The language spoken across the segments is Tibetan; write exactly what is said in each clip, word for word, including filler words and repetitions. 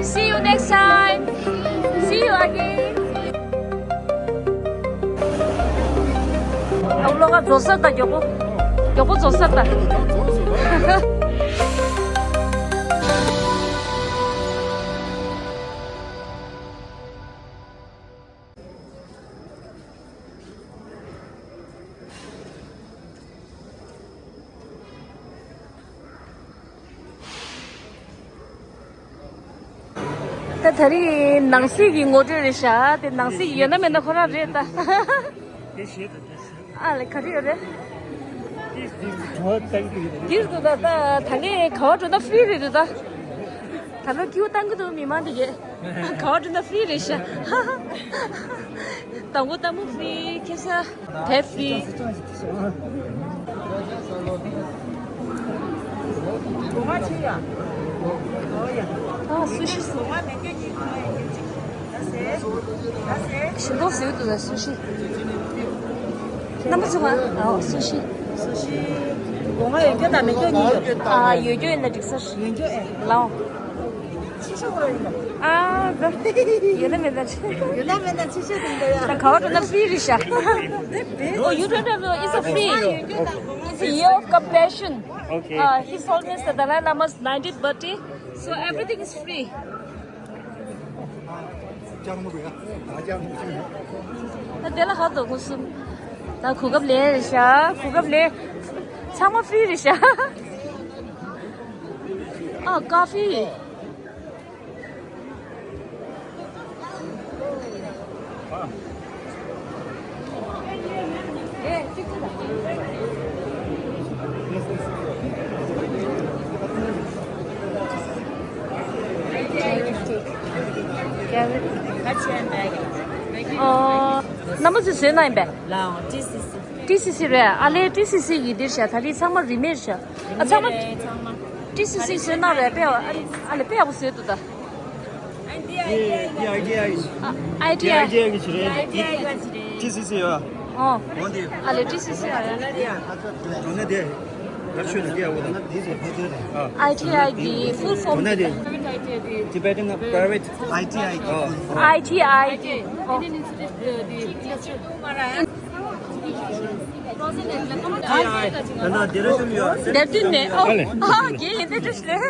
See you next time. See you again. ཨའོ་ལོ་ག་རྫོགས་ས་ད་མགྱོགས་པོ། མགྱོགས་པོ་རྫོགས་ས་ད། ད་ད་རིང་ནང་སྲིད་ཀྱི་ངོ་སྤྲོད་རེད་ཤག་དེ་ནང་སྲིད་ཀྱི་ཡོད་ན་མེད་ན་ཁོ་རང་རེད་ད། དེ་ཞེས་དང་དེ་ཞེས། ཨ་ལེ་ག་རེ་ཡོད་རེད། དེ་དེ་བྲོ་བཏང་གི་རེད། འདིར་འདུག་ད་ད་ད་ནི་ག་བ་འགྲོ་ན་ཧྥི་རི་རེད་ད། ད་ལོ་སྐྱིད་པོ་བཏང་གི་འདུག་མི་མང་དེ་གས། ག་བ་འགྲོ་ན་ཧྥི་རི་རེད་ཤག་དང་པོ་ལྟད་མོ་ཧྥི་རི། ཁེ་ས་བེ་ཧྥི་རི། ཨ་སུ་ཤི་སོང་། ཞིམ་པོ་བཟོས་འདུག་ལ་སུ་ཤི། རྣམ་པ་ཚོ་ང་ཨ་སུ་ཤི། སུ་ཤི། སྒོ་ང་ཡོད་རྒྱུ་དང་མེད་རྒྱུ་གཉིས་ཡོད། ཨ་ཡོད་རྒྱུ་ཡིན་ན་འགྲིག་ས་རེད། ཡོད་རྒྱུ་ཨེ། ལའོ། ཕྱི་ཤོག་ཁོ་ར་ཡིན་པ། ཨ་ད། ཡོད་ན་མེད་ན་ཆེ། ཡོད་ན་མེད་ན་ཕྱི་ཤོག་དེ་འདྲ་ཡ། ད་ག་བ་འགྲོ་ན་ཧྥི་རི་རེད་ཤག Oh, you don't have to, it's a free. It's a year of compassion. Okay. Uh, His Holiness the Dalai Lama's ninetieth birthday, so everything is free. ད་དེ་ལ་ཧ་དོ་ཁུ་སུམ། ད་གོ་སྐབས་ལེན་རེད་ཤག་གོ་སྐབས་ལེན། ཚང་མ་ཧྥི་རི་རེད་ཤག་ཨ་ཀ་ཧྥི། ཨོ། རྣམ་པ་ཚོས་བཟོས་གནང་ཡིན་པས། ལའོ། ཊི་སི་སི། ཊི་སི་སི་རེད། ཨ་ལེ་ཊི་སི་སི་ཡི་འདིར་བཞག་ད་རིང་ཚང་མ་རིན་མེད་བཞག་ཨ་ཚང་མ། རེད་ཚང་མ། ཊི་སི་སི་བཟོས་གནང་རེད་དཔེ་ཨ་ཨ་ལེ་དཔེ་ཡག་པོ་བཟོས་འདུག་ད། ཨའི་ཊི་ཨའི་ཨའི་ཊི་ཨའི་གི་ཞིག་རེད། ཊི་སི་སི་ཡོད། ཨོ། འོ་དེ། ཨ་ལེ་ཊི་སི་སི་ཡོད། འོ་ན་དེ། ཨའི་ཊི་ཨའི་གི་ཕུལ་ཕོམ། འོ་ན་དེ། Tibetan Private ཨའི་ཊི་ཨའི་གི། ཨའི་ཊི་ཨའི་གི། ཨོ། ཨའི་ཊི་ཨའི། ད་ལྟ་དེ་རུ་ཤུལ་ཡོད། དེར་དུས་ནས་ཨོ། ཨ་རྒྱལ་ཡིན་དེ་འདྲ་ཞིག་རེད།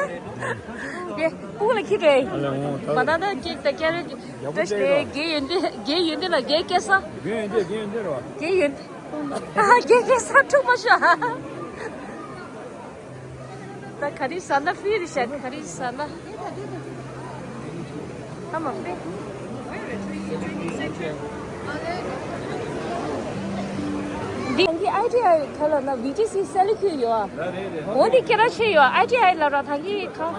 རྒྱལ་ཕུག་ལ་ཁྱི་རེད། ཨ་ལེ་འོ་ད། མ་ད་ད་ཀེག་དང་ཀེ་རོལ་ཡག་པོ་བཀྲ་ཤིས་བདེ་ལེགས། རྒྱལ་ཡོན་ཏན་རྒྱལ་ཡོན་ཏན་ལ་རྒྱལ་སྐལ་བཟང་། རྒྱལ་ཡོན་ཏན་རྒྱལ་ཡོན་ཏན་རེད་བ། རྒྱལ་ཡོན་ཏན། ཨ་རྒྱལ་སྐལ་བཟང་འཁྲུག་མ་ཤོག་ད་ག་རེ་ཟ་ན་ཧྥི་རི་ཤག་ག་རེ་ཟ་ན། ཨ་མ་དཔེ། འདི་ཨའི་ཊི་ཨའི་ག་ལ་ན་བི་ཊི་སི་སེ་ལི་ཁུལ་ཡོད། འོ་འདི་ཁྱེད་རང་ཤེས་ཡོད། ཨའི་ཊི་ཨའི་ལ་ར་ཐང་གི་ཁང་།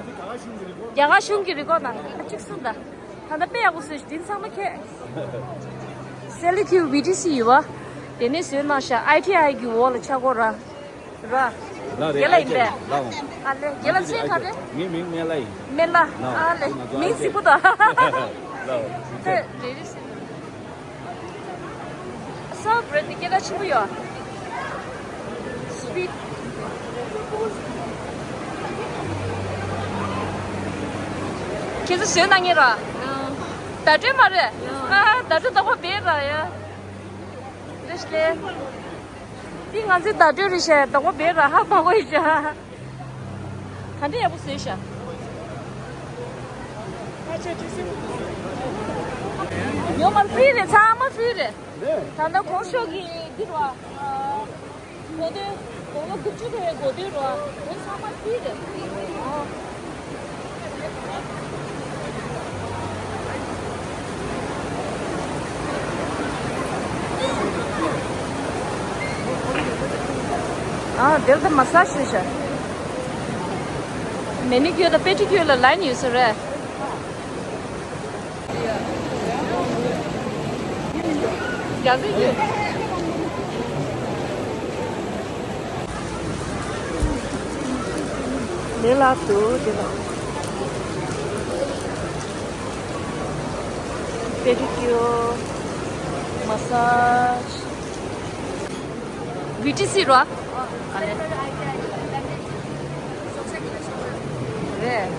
རྒྱ་གར་གཞུང་གི་རི་ཀོ་ན་གཅིག་གསུངས་ད། ད་ལྟ་དཔེ་ཡག་པོ་བཟོས་ཤིག་འདི་ཚང་མ་ཁྱེད། སེ་ལི་ཁུལ་བི་ཊི་སི་ཡོད་པ། དེ་ནས་བཟོས་གནང་ཤག་ཨའི་ཊི་ཨའི་གི་འོག་ལ་ཆགས་སྐོར་ར། ར། ལ་རེད། རྒན་ལགས་ཡིན་པས། ལའོ། ཨ་ལེ་རྒན་ལགས་མཚན་ག་རེ། ངའི་མིང་སྨན་བླ་ཡིན། སྨན་བླ། ལའོ། ཨ་ལེ་ང་ཚོ་མིང་ཨའི་ཊི་ཨའི་གི། ཚིག་པོ་དང་། ལའོ། དེ་རེ་རེ་ཟེར། སོབ་རེད་དེ་སྐད་གྲགས་ཆེན་པོ་ཡོད། སུ་ཝིཊ། ཁྱེད་ཚོ་བཟོས་གནང་ངེས་ར། བརྡ་སྤྲོད་མ་རེད། ཨ་བརྡ་སྤྲོད་དག་པ་བེད་ར་ཡ། རེད་ཤི་ལེ། འདི་ང་ཚོའི་བརྡ་སྤྲོད་རེད་ཤག་དག་པ་བེད་ར་ཧ་མ་གོ་ཡི་ཤག་ག་འདྲ་ཡག་པོ་བཟོས་ཤག་ཡོད་མ་རེད། ཧྥི་རི་རེད། ཚང་མ་ཧྥི་རི་རེད། ད་ལྟ་གོང་ཤོག་གི་འདི་རེད་བ། གོ་དོན། གོང་ལོ་དགུ་བཅུ་ཐོན་པའི་གོ་དོན་རེད་བ། དེ་ཚང་མ་ཧྥི་རི་རེད། ཨ་དེར་ད་མ་སཱ་ཞུ་ཤག་མེ་ནི་ཀིའུར་དང་པེ་ཏི་ཀིའུར་ལ་ལའིན་ཡོད་ས་རེད། རྒྱ་སེ་ཡོད། ལས་སླ་འདུག་དེ་ལ། པེ་ཏི་ཀིའུར། མ་སཱཇ། བི་ཏི་སི་རོ། རེད།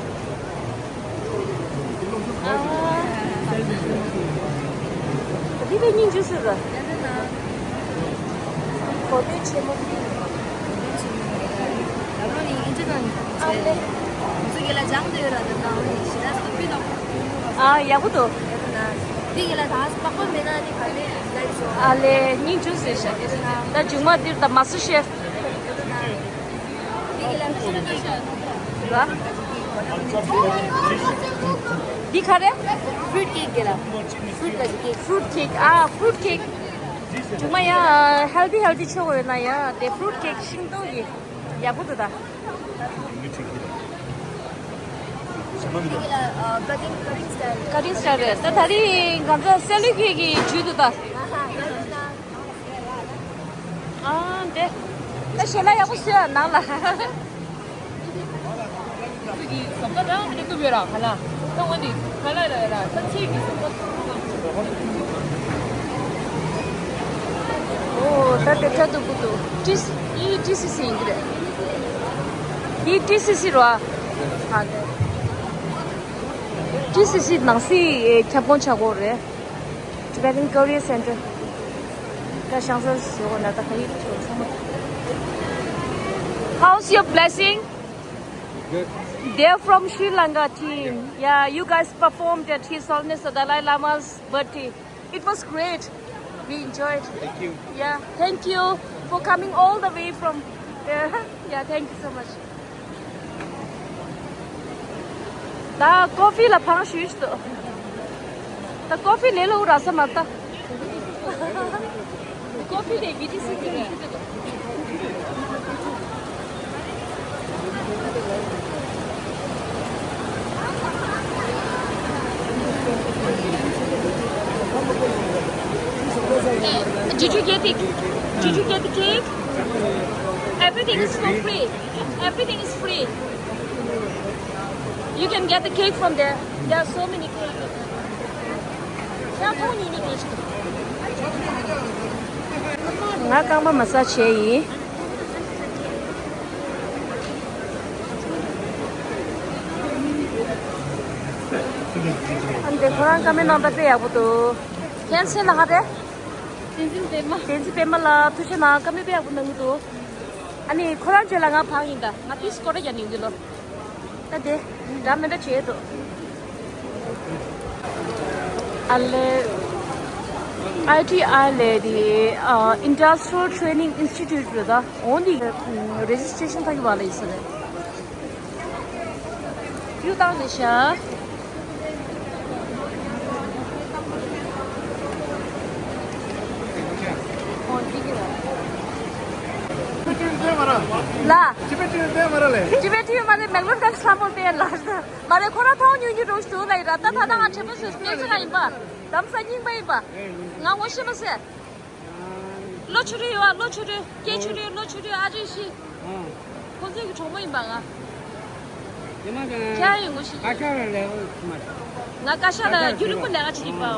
སྙིང་རྗེ་སུ་རེད། གོ་ཏེ་ཆེན་མོ། ཨ་ཡག་པོ་འདུག་ཨ་ལེ་སྙིང་རྗེ་སུ་ཤ། ད་མཇུག་མ་འདིར་ད་མ་སུ་ཤེ། འདི་ག་རེ། ཕུ་རུ་ཊི་ཀེག་གི་ལ། ཕུ་རུ་ཊི་ཀེག་གི་ཀེག་ཕུ་རུ་ཊི་ཀེག་ཨ་ཕུ་རུ་ཊི་ཀེག་ཅུང་མ་ཡ་ཧེལ་ཐི་ཧེལ་ཐི་ཆོག་ཡོད་ན་ཡ་དེ་ཕུ་རུ་ཊི་ཀེག་ཤིང་ཏོག་གི་ཡག་པོ་འདུག་ད། འདི་གི་ལ་ཀ་ཊིང་ཀ་ཊིང་སི་ཊལ། ཀ་ཊིང་སི་ཊལ་རེད། ད་ད་རིང་ང་ཚོ་སེ་ལི་ཁེག་གི་ཇུས་འདུག་ད། ཨ་འདི། ད་ཞལ་ལག་ཡག་པོ་བཟོས་ནང་ལ། ཚིག་གི་བཟོ་ལྟ་རང་སླེབས་ཐུབ་ཡོད་ར་ཁ་ལག་ད་འོ་འདི་ཁ་ལག་ར་ར་ད་ཚིག་གི་བཟོ་ལྟ། ཨོ་ད་དེ་ཁྲ་འདུག་གུ་འདུག་ཀྲི་སི་ཨི་ཀྲི་སི་སི་ཡིན་གྱི་རེད། འདི་ཀྲི་སི་སི་རོ། ཨ་ལེ། ཀྲི་སི་སི་ནང་སྲིད་ཁྱབ་ཁོངས་ཆག་གོ་རེད། Tibetan Korea Center. ད་ཤང་ས་ཟེར་བ་ན་ད་ག་ཡིག་ཚོ་ཚང་མ། How's your blessing? Good. They're from Sri Lanka team. Yeah, you guys performed at His Holiness the Dalai Lama's birthday. It was great. We enjoyed. Thank you. Yeah, thank you for coming all the way from there. Yeah, thank you so much. ད་ཀོ་ཕི་ལ་ཕངས་ཞུས་ཤིག་ཏོ། ད་ཀོ་ཕི་ལས་ལོ་ར་ས་མ་ལྟ། ཀོ་ཕི་དེ་བི་ཏི་སི་གི་རེད། Did you get the, did you get the cake? Everything is for free. Everything is free. You can get the cake from there. There are so many cakes. ང་རྐང་པ་མ་སག་བྱས་ཡིན། ཨ་འདི་ཁོ་རང་ཀ་མེད་ནང་ད་དཔེ་ཡག་པོ་འདུག་ཁྱེད་ཚེ་ལ་ཧ་རེ། བསྟན་འཛིན་པད་མ། བསྟན་འཛིན་པད་མ་ལགས་ཐུགས་རྗེ་གནང་། ཀ་མེད་དཔེ་ཡག་པོ་གནང་གི་འདུག་ཨ་ནི་ཁོ་རང་རྗེས་ལ་ང་ཕང་ཡིན། ད་ང་ཏིས་སྐོར་ར་རྒྱག་ནི་ཡིན་གྱི་ལོ། ད་དེ་འདྲ་མི་འདྲ་བྱེད་དོ། ཨ་ལེ། ཨའི་ཊི་ཨའི་ལེ་དེ་ཨ་Industrial Training Institute རེད་ད། འོ་འདི་རེ་ཇི་སི་ཊི་རེ་ཤན་ཕ་གི་བ་ལ་ཡིན་ས་རེད། ཡུ་དང་ལེ་ཤ། ཨོ་འདི་གི་ར། ལ། ཅི་པེ་ཅི་པེ་མ་ར་ལེ། ཅི་པེ་ཅི་པེ་མ་རེད། མེག་ལོན་ཀན་སླ་མོ་དེ་ལ། མ་རེད། ཁོ་རང་མཐོང་ཉུང་ཉུང་རོགས་ཞུ་ལ་ཡིན་ར། ད་ད་ད་ང་དྲན་པ་བཟོས་སྐད་ཆ་ཡིན་པ། ལམ་སང་རྙིང་པ་ཡིན་པ། ང་ངོ་ཤེས་མ་ཟད། ལོ་ཆུ་རུ་ཡོད་ཨ། ལོ་ཆུ་རུ། སྐད་ཆུ་རུ། ལོ་ཆུ་རུ། ཨ་རི་ཤི། ཁོ་ཚོའི་གི་གྲོགས་མོ་ཡིན་པ་ང་། ཉི་མ་དང་། ཁྱེད་ཡིན་ངོ་ཤེས། ཀ་ཤ་ལ་ལས་ངོ་ཤེས་མ་རེད། ང་ཀ་ཤ་ལ་རྒྱུན་རིང་པོ་ལས་ཀ་བྱེད་ཡིན་པ་འོ།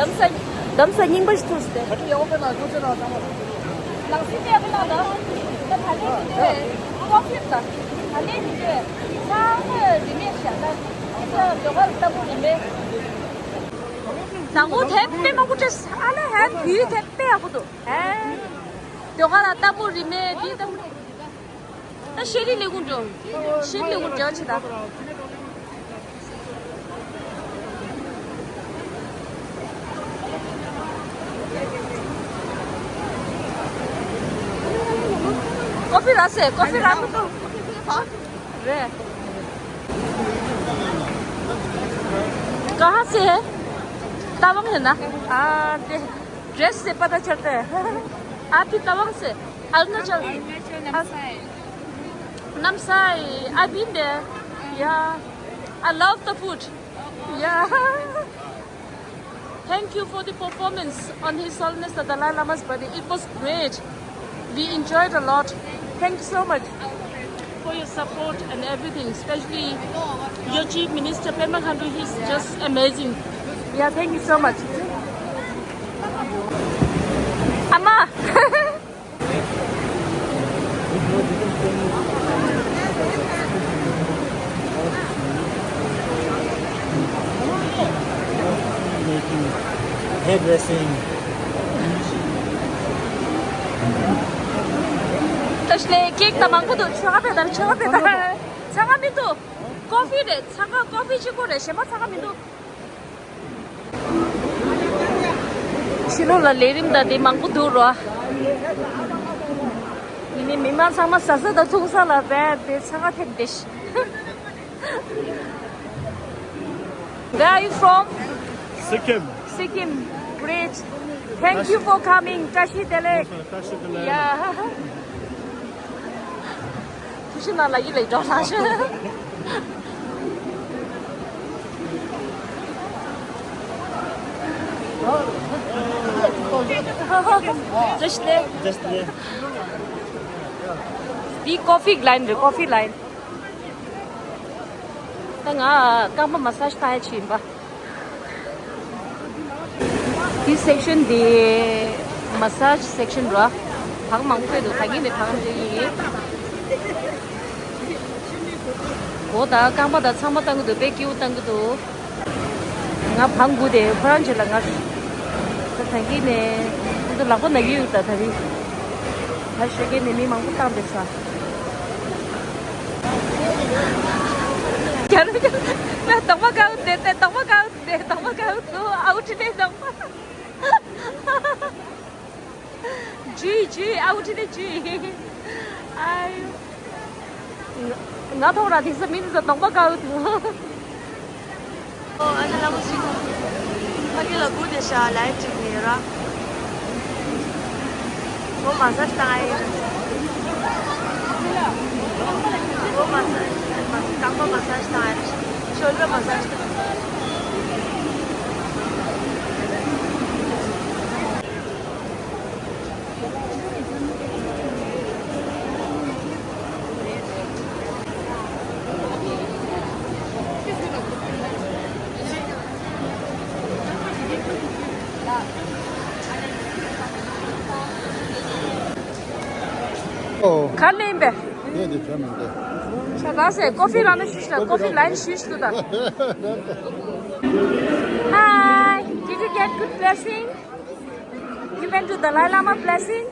ལམ་སང་ལམ་སང་རྙིང་པ་ཞིག་ཐུག་སྟེ། ལམ་སང་ལྟས་ཡག་པོ་གནང་འདུག་ད་ད་ལན་འདི་དེ་ཀོ་ཕི་ད་ད་ལན་འདི་དེ་ཚང་མ་རིན་མེད་བཞག་ད། ཁྱེད་ཚོ་ཟློས་གར་ལྟ་བུ་རིན་མེད། ཟླ་ངོ་དེ་དཔེ་མང་པོ་སྤྲད། ཨ་ལེ་ཧན་བུའི་དེ་དཔེ་ཡག་པོ་འདུག་ཧན། ཟློས་གར་ལ་ལྟ་བུ་རིན་མེད་འདི་ལྟ་བུ། ད་ཤེས་རིག་ལས་ཁུངས་འགྲོ། ཤེས་རིག་ལས་ཁུངས་འབྲེལ་བ་བྱེད་ད། ཀོ་ཕི་ར་སེ། ཀོ་ཕི་ར་ཁུ་ཏོ། རེད། कहाँ से है? तवांग है ना? हाँ, ते ड्रेस से पता चलता है। आप भी तवांग से? अरुणाचल। अरुणाचल, नामसाई। Namsai, I've been there। Yeah, I love the food। Yeah। Thank you for the performance on His Holiness the Dalai Lama's birthday. It was great. We enjoyed a lot. Thank you so much for your support and everything, especially your Chief Minister Pema Khandu. He's just amazing. Yeah, thank you so much. Ama. Hairdressing. ད་ཤི་ལེ་ཀེག་ད་མང་པོ་འདུག་ཆོག་པས་ད་ཆོག་པས་ད་ཚང་མ་མི་འདུག་ཀོ་ཕི་རེད། ཚང་མ་ཀོ་ཕི་གཅིག་པོ་རེད། གཞན་པ་ཚང་མ་མི་འདུག་ཕྱི་ལོགས་ལ་ལས་རིམ་དང་དེ་མང་པོ་འདུག་རོ། ཡིན་ནའི་མི་མང་ཚང་མ་ཟ་ས་དང་འཐུང་ས་ལ་བས་དེ་ཚང་མ་ཐེབས་བསྡད་ཤག Where are you from? Sikkim. Sikkim. Great. Thank you for coming. བཀྲ་ཤིས་བདེ་ལེགས། བཀྲ་ཤིས་བདེ་ལེགས། Yeah. ཐུགས་ཤིག་ནང་ལ་ཡིད་ལ་འགྲོ་ལ་ཤོད། བཀྲ་ཤིས་བདེ་ལེགས། བཀྲ་ཤིས་བདེ་ལེགས། འདི་ཀོ་ཕི་ལའིན་རེད། ཀོ་ཕི་ལའིན། ད་ང་རྐང་པ་མ་སཱཇ་བཏང་ཡ་ཆེད་ཡིན་པ། འདི་སེག་ཤན་འདི་མ་སཱཇ་སེག་ཤན་ར། བག་མང་པོ་འདུག་ད་གིན་ནས་བག་འདི་ཡིན། མགོ་དང་རྐང་པ་དང་ཚང་མ་བཏང་གི་འདུག་དཔེ་སྐྱིད་པོ་བཏང་གི་འདུག་ང་བག་འགུག་དེ་ཁོ་རང་ཅིག་ལ་ང་། ད་ད་གིན་ནས་ཁོ་ཚོ་ལག་པ་ན་གི་ཡོད་ད་ད་རེད། ད་ཞོགས་ཀས་ནས་མི་མང་པོ་བཏང་བསྡད་ས། རྒྱ་ར་རྒྱ་ར་ང་གདོང་པ་དགའ་བོ་བསྡད་དེ་གདོང་པ་དགའ་བོ་བསྡད་གདོང་པ་དགའ་བོ་འདུག་ཨའུ་ཊི་ནས་གདོང་པ། ཇུས་ཇུས་ཨའུ་ཊི་ནས་ཇུས། ཨའི། ང་ཐོག་ར་དེང་སང་མི་འདི་ཚོ་གདོང་པ་དགའ་བོ་འདུག་ཨོ་ཨ་ནི་ལ་མོ་ཞིག་ཕ་གི་ལ་སྒུག་བསྡད་ཤག་ལའིབ་ཅིག་ནས་ར། ཨོ་མ་སཱཇ་བཏང་ཨེ་ཡིན། ཨོ་མ་སཱཇ་རྐང་པ་མ་སཱཇ་བཏང་ཨེ་ཤོལ་ཌར་མ་སཱཇ་བཏང་ཨོ། ག་ལེན་པས། ངས་འདི་བྱས་མི་འདུག་ཤ་ད་སེ་ཀོ་ཕི་ལ་ནི་ཞུས་ཤིག་ད་ཀོ་ཕི་ལ་ནི་ཞུས་ཤིག་ད། Hi, did you get good blessing? You went to Dalai Lama blessing?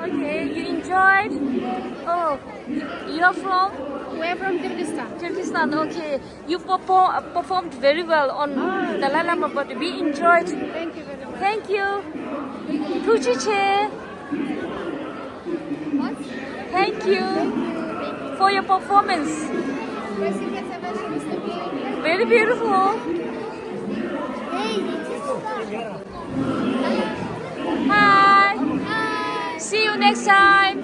Okay, you enjoyed? Oh, you- you're from? We're from Kyrgyzstan. Kyrgyzstan, okay. You perform, performed very well on Ah, Dalai Lama birthday. We enjoyed. Thank you very much. Thank you. ཐུགས་རྗེ་ཆེ། Thank you for your performance. Very beautiful. Hi. See you next time.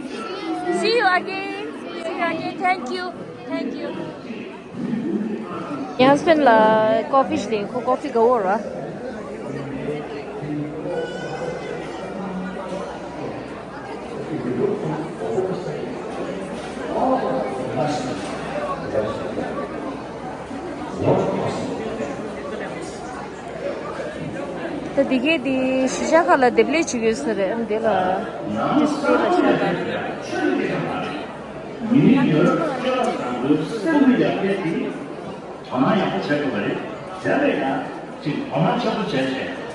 See you again. See you again. Thank you. Thank you. ངའི་ཧ་སི་བྷེན་ལ་ཀོ་ཕི་ཞིག་ལེན། ཁོ་ཀོ་ཕི་དགའ་བོ་ར། ད་འདི་གས་འདི་གཞིས་ཆགས་ཁག་ལ་འདེབས་ལས་བྱེད་ཀྱི་ཡོད་ས་རེད། ཨ་འདི་ལ་ཌི་སི་པ་ལེ་ལ་ཤར་ད། མི་ཡོད་ཀྱང་དང་པོ་གསུམ་ཡག་གེ་དེ་དོ་སྣང་ཡག་པོ་བྱེད་དགོས་པ་རེད། དེ་བས་ཀྱང་ཅིག་དོ་སྣང་ཆེན་པོ་བྱས་བྱས་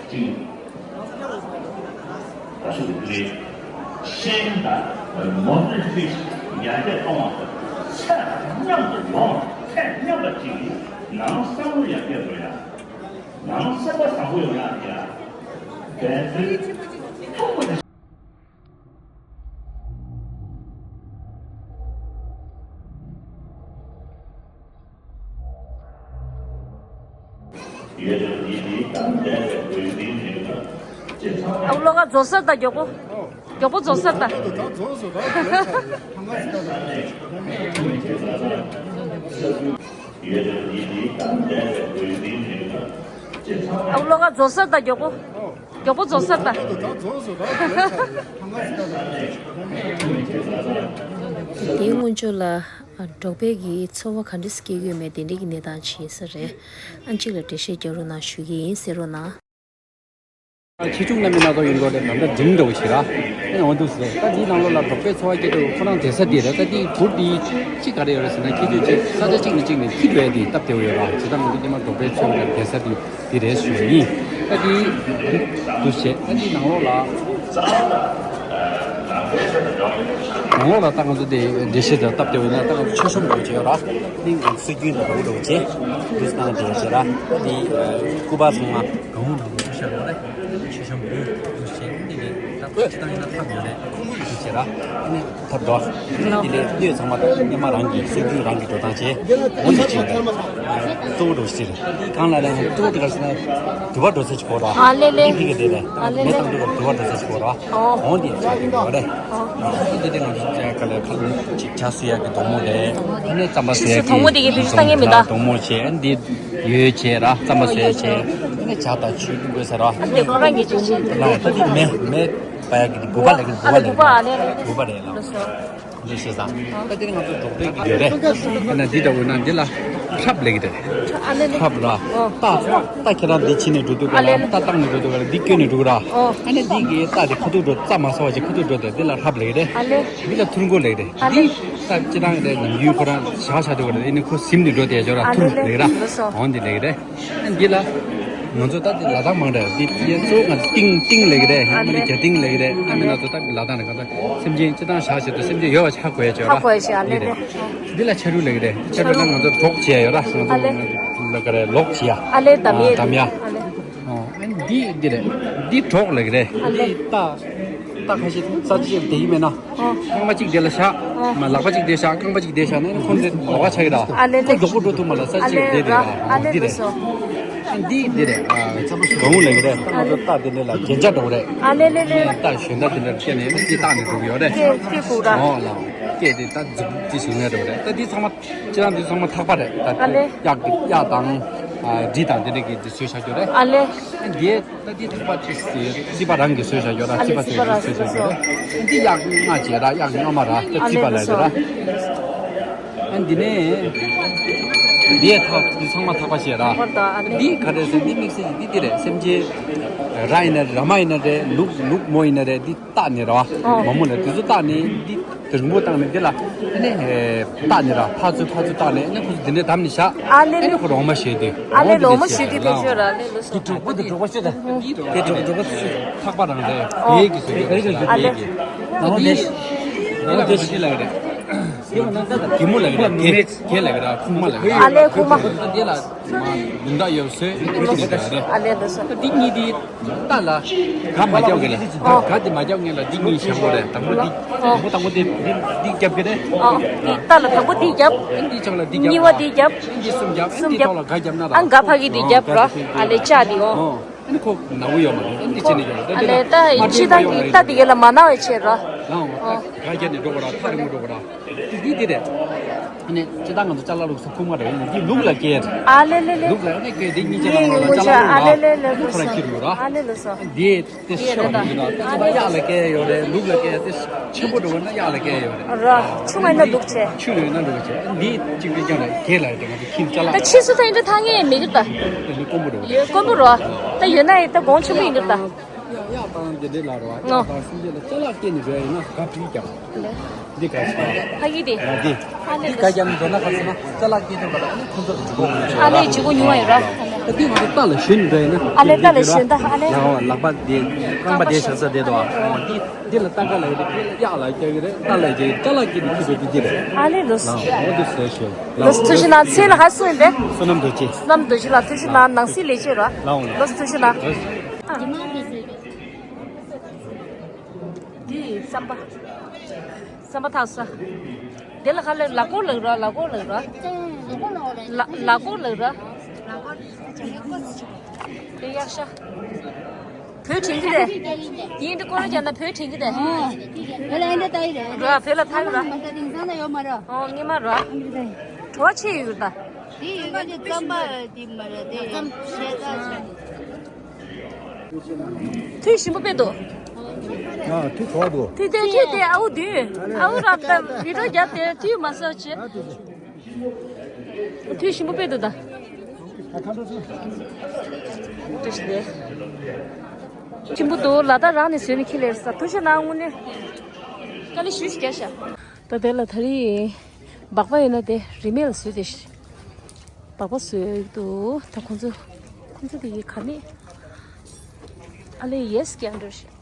ཅིག་ད་ཤུགས་རེད། ཤེས་ཡོན་དང་མོ་ཌན་ཕི་ཤི་ཡར་རྒྱས་གཏོང་བ་དང་ཚད་མཉམ་དུ་ཡོང་ཚད་མཉམ་པ་ཅིག་གིས་ནང་བསམ་བློ་ཡར་རྒྱས་དགོས་ཡ། ནང་སེམས་པ་བཟང་པོ་ཡོང་ཡ་ཡ། དེ་ཚོའི་ཐུགས་པ་དེ། ཨ་བློ་ཁ་རྫོགས་ས་ད་མགྱོགས་པོ། མགྱོགས་པོ་རྫོགས་ས་ད། ཨ་བློ་ཁ་རྫོགས་ས་ད་མགྱོགས་པོ། མགྱོགས་པོ་རྫོགས་ས་ད། དེའི་སྔོན་ཆད་ལ་འབྲོག་པའི་གི་འཚོ་བ་ག་འདྲ་སྐྱེལ་གྱི་ཡོད་མེད་དེ་འདྲའི་གི་གནས་སྟངས་ཅིག་ཡིན་ས་རེད། ཨ་གཅིག་ལ་འགྲེལ་བཤད་རྒྱག་རོགས་གནང་ཞུ་གི་ཡིན། གསན་རོགས་གནང་། ཆེ་ཆུང་རྣམ་པའི་སྣ་ཚོགས་ཡིན་དགོས་རེད། ད་ལྟ་འབྲིང་འདྲ་བོ་ཞིག་ར། ཨེ་འོ་འདུག་ཟེར། ད་འདིའི་ནང་ལོགས་ལ་འབྲོག་པའི་འཚོ་བ་སྐྱེལ་དུས་ཁོ་རང་བསྡད་ས་འདི་རེད། ད་འདིའི་གུར་འདི་གཅིག་ག་རེ་ཡོད་རེད་ཟེར་ན། ཁྱེད་ཚོས་གཅིག་ས་ཆ་གཅིག་ནས་གཅིག་ནས་འཁྱེར་བའི་འདི་སྟབས་བདེ་བོ་ཡོད་ར། བྱས་ཙང་ང་ཚོ་སྔོན་མ་འབྲོག་པའི་འཚོ་བའི་བསྡད་ས་འདི་འདི་རེད་ཞུ་ཡ་ཡིན། ད་འདི་འདུག་བྱས། ད་འདིའི་ནང་ལོགས་ལ་ནང་ལོགས་ལ་ད་ང་ཚོ་འདི་འགྲེལ་བཤད་དང་སྟབས་བདེ་བོ་ཡིན་ན། ད་ང་ཚོ་མཆོད་གཤོམ་འདྲ་བོ་བྱས་ཡོད་ར། འདི་ང་ཚོ་སྲོལ་རྒྱུན་འདྲ་བོ་འདྲ་བོ་བྱས་འདུག་སེ་བཏང་བསྡད་ཡོད་བྱས་ར། ད་འདི་སྐུ་པར་ཚང་མ་གང་འོང་ནང་དུ་བཞག་ཡོད་རེད། ཆེ་ཆུང་བུ་དུ་ཞེས་འདི་ལས་ད་ཁོ་ཅི་ལྟར་ཡིན་ན་ཐབས་ཡོད་རེད། ཁོ་མོ་ཡིས་བྱེད་ར། ཨ་ནི་ཐབས་འགྲོ། འདི་ལས་སྣོད་ཚང་མ་ད་སྔོན་མ་རང་གི་སྲོལ་རྒྱུན་རང་གི་འགྲོ་སྟངས་བྱས། འོ་འདི་བྱས་གཙོ་བོ་འགྲོ་ཞིག་རེད། གང་ལ་ལ་ཡང་གཙོ་བོ་དེ་ག་ཟེར་ན་དུ་བ་འགྲོ་ས་ཅིག་གོ་ར། ཨ་ལེ་ལེ། འདི་གི་དེ་རེད། ཨ་ལེ་མེ་ལེ། བཏང་དུས་སྐབས་དུ་བ་འགྲོ་ས་ཅིག་གོ་ར། ཨོ། འོ་འདི་བྱས་གི་འགྲོ་རེད། ཨོ། འདི་དེ་ང་ཚོ་ག་ལ་ཁ་ལུང་ཅིག་ཇ་བཟོ་ཡག་གི་སྡོང་མོ་རེད། ཨ་ནི་རྩམ་པ་བཟོ་ཡག་གི་ཆུ་སྡོང་མོ་དེ་གི་བེད་སྤྱོད་བཏང་མཁན་མེད་ད། སྡོང་མོ་བྱས། ཨ་ནི་འདི་ཡོས་བྱས་ར། རྩམ་པ་བཟོ་ཡག་བྱས། ཨ་ནི་ཇ་དང་ཆུ་བླུགས་དགོས་ཟེར་ར། ཨ་ནི་ཁོ་རང་གི་ཅིག་བྱས། ལའོ། ད་འདི་མེ་མེ་སྤར་ཡག་གི་འདི་བུ་པ་ལས་གི། བུ་པ་ལས་གི། ཨ་ལེ་བུ་པ། ཨ་ལེ་ལེ། བུ་པ་རེད་ལའོ། ལགས་སོ། འདི་ཤེས་ས། ད་འདི་ནི་ང་ཚོ་འབྲོག་སྡེ་གི་ཡོད་རེད། ཨ་ནི་འདི་འདྲ་བོ་ན་འདི་ལ་ཧྲབ་ལབ་ཀྱི་རེད། ཨ་ལེ་ལེ། ཧྲབ་ར། ཨོ། རྟ་རྟ་ཁྱེད་རང་འདི་ཕྱིན་ནས་འགྲོ་དུས་ག་ལ། ཨ་ལེ། རྟ་བཏང་ནས་འགྲོ་དུས་ག་ལ་འདི་བསྐྱོན་ནས་འགྲོ་གི་ར། ཨོ། ཨ་ནི་འདི་གི་རྟ་དེ་ཁ་ཐུག་འགྲོ། རྩྭ་མ་ཟ་བ་ཅིག་ཁ་ཐུག་འགྲོ་དེ་འདི་ལ་ཧྲབ་ལབ་ཀྱི་རེད། ཨ་ལེ། འདི་ལ་ཐུར་མགོ་ལབ་ཀྱི་རེད། ཨ་ལེ། འདི་རྟ་སྤྱིར་བཏང་རེད། ནམ་རྒྱུན་ཁོ་རང་བཞག་བཞག་དུས་ག་ལ་ཨ་ནི་ཁོ་ཟིམ་ནས་འགྲོ་དེ་ཅོ་ར། ཨ་ཐུར་ལེ་ལབ་ཀྱི་ར། ལགས་སོ། འོ་འདི་ལབ་ཀྱི་རེད། འདི་ལ་ང་ཚོ་ད་འདི་ལ་དྭགས་མང་རེད། འདི་ཡན་གཙོ་བོ་ང་ཚོ་ཏིང་ཏིང་ལབ་ཀྱི་རེད། ཨ་ལེ། རྒྱ་ཏིང་ལབ་ཀྱི་རེད། ཨ་མི་ང་ཚོ་ད་ལ་དྭགས་ནས་གང་ལྟར་སེམས་ཅན་སྤྱིར་བཏང་བཞག་བྱེད་དུ་སེམས་ཅན་ཡོད་པ་ཆ་དགོས་ཡ་ཅོ་ར། ཧ་གོ་ཡ་ཞིག་ཨ་ལེ་འདི་ལེ། རེད། འདི་ལ་ཆ་རུ་ལབ་ཀྱི་རེད། ཆ་རུ་ལ་ང་ཚོ་གྲོག་བྱས་ཡ་ཡོད་ར། ང་ཚོ་ཨ་ལེ། ལ་ག་རེ་ལོག་བྱེད་ཡ། ཨ་ལེ། དམ་ཡ། ཨ་དམ་ཡ། ཨ་ལེ། ཨོ། ཨ་འདི་འདི་རེད། འདི་གྲོག་ལབ་ཀྱི་རེད། ཨ་ལེ། འདི་རྟ་རྟ་ཁ་ཤས་ས་ཆ་ཅིག་བསྡད་ཀྱི་མེད་ན། ཨོ། རྐང་པ་གཅིག་དེ་ལ་བཞག་ཨོ། མ་ལག་པ་གཅིག་དེ་བཞག་རྐང་པ་གཅིག་དེ་བཞག་ན་ཁོང་ཚོ་ལོགས་ཀ་ཆགས་ཀྱི་ར། ཨ་ལེ་ལེ། ཁོ་མགྱོགས་པོ་འགྲོ་ཐུབ་མ་ལ་ས་ཨ་ཆ་ལེ་ཅིག་བསྡད་ར། དེ་ར། ཨ་ལེ། འདི་རེད། ལགས་སོ། ཨ་འདི་འདི་རེད། ཨ་གང་ལབ་ཀྱི་རེད། ད་ང་ཚོ་རྟ་དེ་འདྲ་ལ་རྒྱན་ཆ་འདྲ་བོ་རེད། ཨ་ལེ་ལེ་ལེ། རྟ་ཞོན་རྟ་དེ་འདྲ་སྐྱེས་ནས་འདི་བཏགས་ནས་འགྲོ་གི་ཡོད་རེད། སྐེ་སྐེ་གུག་ར། ཨོ་ལགས། སྐེ་དེ་ད་འཛུགས་འདི་ཞིག་ནས་འགྲོ་གི་རེད། ད་འདི་ཚང་མ་ཁྱེད་རང་འདི་ཚང་མ་ཐག་པ་རེད། ད་ཨ་ལེ། གཡག་གི་གཡག་དང་། ཨ་འབྲི་དང་དེ་འདྲ་གི་འདི་བཟོས་བཞག་རྒྱུ་རེད། ཨ་ལེ། འདི་ད་འདི་ཐག་པ་ཅིག་ཟེར་རྩིས་པ་རང་གིས་བཟོས་བཞག་ཡོད་ར། ཨ་ལེ། རྩིས་པ་རྩིས་པ་རང་བཟོས་བཞག་ཡོད་ར། འདི་གཡག་རྔ་བྱས་ར། གཡག་རྔ་མ་ར། ད་ཨ་ལེ། རྩིས་པ་ལ་ཡོད་ར། ཨ་འདི་ནས་འདི་ཐག་འདི་ཚང་མ་ཐག་པ་བྱས་ར། ཧོར་ད་ཨ་ལེ། འདི་ག་རེ་ཟེར། འདི་དམིགས་བསལ་གྱི་འདི་འདི་རེད། སེམས་ཅན་ར་ཡིན་ན་ར་མ་ཡིན་ན་རེད། ལུག་ལུག་མོ་ཡིན་ན་རེད། འདི་བཏགས་ནས་ར། ཨོ། མ་མོ་ལ་དེ་ཚོ་བཏགས་ནས་འདི། དེ་རིང་པོ་བཏང་ནས་འདི་ལ་ཨ་ནི་བཏགས་ནས་ར། ཕར་ཚུར་ཕར་ཚུར་བཏགས་ནས་ཨ་ནི་ཁོ་ཚོ་འདི་ནས་བསྡམས་ནས་བཞག་ཨ་ལེ་ཨ་ནི་ལེ། ཁོ་རོགས་མ་བྱས་ཏེ། ཨ་ལེ། རོགས་མ་བྱས་ཏེ་ལོ་མ་ཞུས་ཏེ་ཕེབས་ཤོག་ར། ཨ་ལེ་ལགས་སོ། དེ་གྲོགས་པོ་དེ་གྲོགས་པོ་ཤོད་དེ། དེ་གྲོགས་གྲོགས་པོ་ཤོད། ཐག་པ་རང་རེད། ཨོ། བེའི་གི་ཟེར་གི་ཨ་ལེ། ནང་དེ་ནང་དེ་ཤི་ལ་རེད། གི་མོ་ལ་རེད། གི་གི་ལ་རེད། ཁུག་མ་ལ་རེད། ཨ་ལེ། ཁུག་མ། འདི་ལ་མ་ལུང་དག་ཡོད་སོད་ཁུག་ཅི་ནས་རེད། ཨ་ལེ་ལགས་སོ། འདི་གཉིས་དེ། རྟ་ལ་ག་མ་རྒྱབ་གི་ལ། ཨོ། ག་དེ་མ་རྒྱབ་ངེས་ལ་འདི་གཉིས་བཞག་དགོས་རེད། དང་པོ་འདི། ཨོ། དང་པོ་དང་པོ་དེ་འདི་འདི་རྒྱབ་གི་རེད། ཨོ། འདི་རྟ་ལ་དང་པོ་འདི་རྒྱབ། འདི་ཆང་ལ་འདི་རྒྱབ། གཉིས་པ་འདི་རྒྱབ། འདི་གསུམ་རྒྱབ། གསུམ་འདི་རྒྱབ། ཐོག་ལ་ག་རྒྱབ་ན་ར། ཨ་འགའ་ཕ་གི་འདི་རྒྱབ་ར། ཨ་ལེ་ལྕགས་འདི་ཨོ། ཨོ། ཨ་ནི་ཁོ་ན་བོ་ཡོད་མ་རེད། འདི་བྱས་ནས་ཡོད་རེད། ཨ་ལེ་ད་ཡིན་ཕྱི་ཐང་གི་རྟ་འདི་ག་ལ་མ་ན་བའི་ཆེད་ར། ལའང་ཨོ། ག་རྒྱབ་ནས་འགྲོ་གི་ར། ཐག་རིང་པོ་འགྲོ་གི་ར། འདི་འདི་རེད། ཨ་ནི་སྤྱིར་བཏང་ང་ཚོ་ཅ་ལག་ལུགས་སུ་ཁུག་མ་རེད། འདི་ལུག་ལ་སྐྱེལ། ཨ་ལེ་ལེ་ལེ། ལུག་ལ་ཨ་ནི་སྐྱེལ། འདི་གཉིས་ཆ་ནང་ལ་ཅ་ལག་ལུག་ལ། ཨ་ལེ་ལེ་ལེ། ཁོ་རང་ཁྱེར་ཡོད་ར། ཨ་ལེ་ལགས་སོ། འདི་དེ་ཤེས་པ་རེད་འདུག་ན། ད་གཡག་ལ་སྐྱེལ་ཡོད་རེད། ལུག་ལ་སྐྱེལ། དེ་ཆེན་པོ་འགྲོ་བ་ན་གཡག་ལ་སྐྱེལ་ཡོད་རེད། ར། ཆུང་བ་ཡིན་ན་ལུག་བྱས། ཆུང་བ་ཡིན་ན་ལུག་བྱས། འདི་གཅིག་རེ་ཀྱང་རེད། གྱད་ལ་རེད། ང་ཚོ་ཁྱིམ་ཅ་ལག་ད་ཕྱིས་སུ་ད་ཡིན་འདྲ་ཐང་ངེས་མེད་གི་ད། དེ་ནི་དཀོན་པོ་འགྲོ་བ་རེད། ཡོད་དཀོན་པོ་རོ། ད་ཡོད་ན་ཡིན་ད་གོང་ཆེན་པོ་ཡིན་གི་ད། གཡག་དང་དེ་འདྲའི་ལ་རོ། ཨ། གཡག་དང་སེམས་ཅན་ལ་ཅ་ལག་སྐྱེལ་ནས་འགྲོ་ཡ་ཡིན་ན་ག་བྲིས་ཀྱང་། འདི་ག་ཆགས། ཕ་གི་དེ། ང་འདི། ཨ་ལེ། འདི་ག་རྒྱབ་ནས་འགྲོ་ན་ག་ཟེར་ན་ཅ་ལག་སྐྱེལ་ཐུབ་པ་ལ་ཨ་ནི་ཁོང་ཚོ་ལ་ལྗིད་ཁོག་ཉུང་ཉུང་ཡོད་ར། ཨ་ལེ་ལྗིད་ཁོག་ཉུང་བ་ཡོད་ར། ད་འདི་ང་འདི་རྟ་ལ་ཞོན་འགྲོ་ཡིན་ན། ཨ་ལེ་རྟ་ལ་ཞོན་ད་ཨ་ལེ། ཡང་ལག་པ་འདི་རྐང་པ་འདི་བཞག་ས་འདི་དོ། འདི་འདི་ལ་རྟ་ཁ་ལ་ཡོད་རེད། འདི་ལ་གཡག་ལ་རྒྱག་གི་རེད། རྟ་ལ་རྒྱག་གི་རེད། ཅ་ལག་སྐྱེལ་ནས་ཁྱེར་བའི་འདི་འདི་རེད། ཨ་ལེ་ལོས། ལགས་འོ་འདི་ཟེར་ཞོན། ལོས་ཐུ་ཤི་ན་ཚེ་ལ་ཧ་སུ་ཡིན་པས། བསོད་ནམས་རྡོ་རྗེ། བསོད་ནམས་རྡོ་རྗེ་ལགས་ཐུ་ཤི་ན་ནང་སྲིད་ལས་བྱེད་ར། ལགས་འོ། ལོས་ཐུ་ཤི་ན། ལོས། འདི་རྩམ་པ། རྩམ་པ་འཐག་ས། དེ་ལ་ཁ་ལ་ལག་མགོ་ལབ་ར། ལག་མགོ་ལབ་ར། ལག་མགོ་ལབ་ར། དེ་གཡག་ཤ། བོད་དྲན་གི་རེད། ཡིན་འདི་ཀོ་ར་རྒྱ་ན་བོད་དྲན་གི་རེད། བོད་ལ་ཡིན་འདི་ལྟ་ཡི་རེད། ར་བོད་ལ་ཐག་གི་ར། མ་ད་དེང་སང་ད་ཡོད་མ་ར། ཨོ་ངེས་མ་ར། བྲོ་བ་ཆེ་ཡོད་གི་ར་ད། དེ་ཡོད་གི་ར། རྩམ་པ་དེ་མ་ར་དེ་ཤེས་ད། ཐུགས་ཞིམ་པོ་དཔེ་འདུག་ཨ་ཐུགས་གྲོགས་འདུག་ཐུགས་དེ་ཐུགས་དེ་ཨ་འུ་དུས་ཨ་འུ་རབ་ད་བི་ཌིའོ་རྒྱབ་དེ་ཐུགས་མ་སོ་བྱེད། ཐུགས་ཞིམ་པོ་དཔེ་འདུག་ད། ཐུགས་ཞིམ་པོ། ཆེན་པོ་འདུག་ལ་དྭགས་རང་ནས་བཟོས་ནས་ཁྱེར་སླེབས་ས། ཐུགས་རྗེ་གནང་། དངོས་གནས་དཀའ་ལས་ཞེ་པོ་ཅིག་རྒྱག་ཤག་ད་དེ་ལ་ད་རེས་སྦག་སྦག་ཡོད་ན་དེ་རིན་མེད་ལ་བཟོས་ཏེ། སྦག་སྦག་བཟོས་འདུག་ད་ཁོང་ཚོ་ཁོང་ཚོ་དེ་ཡི་ག་མེད། ཨ་ལེ་ཡེས་སྐད་འགྲོ་ཤག